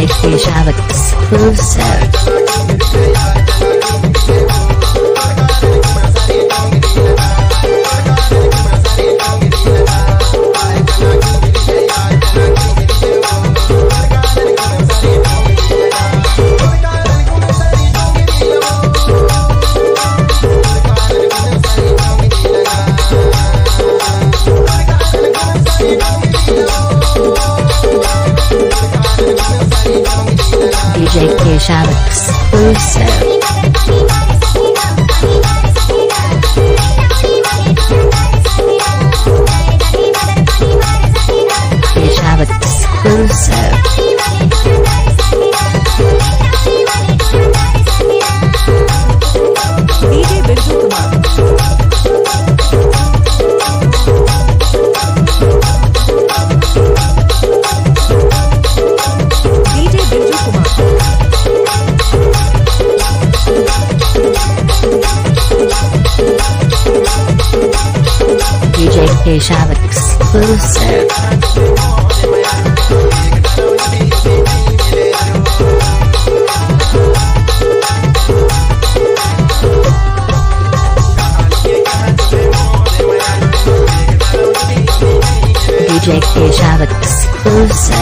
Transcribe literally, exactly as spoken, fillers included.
Keshav exclusive. D J Keshav exclusive. Keshav exclusive. D J Birju Kumar. D J Birju Kumar. D J Keshav exclusive. D J Keshav exclusive.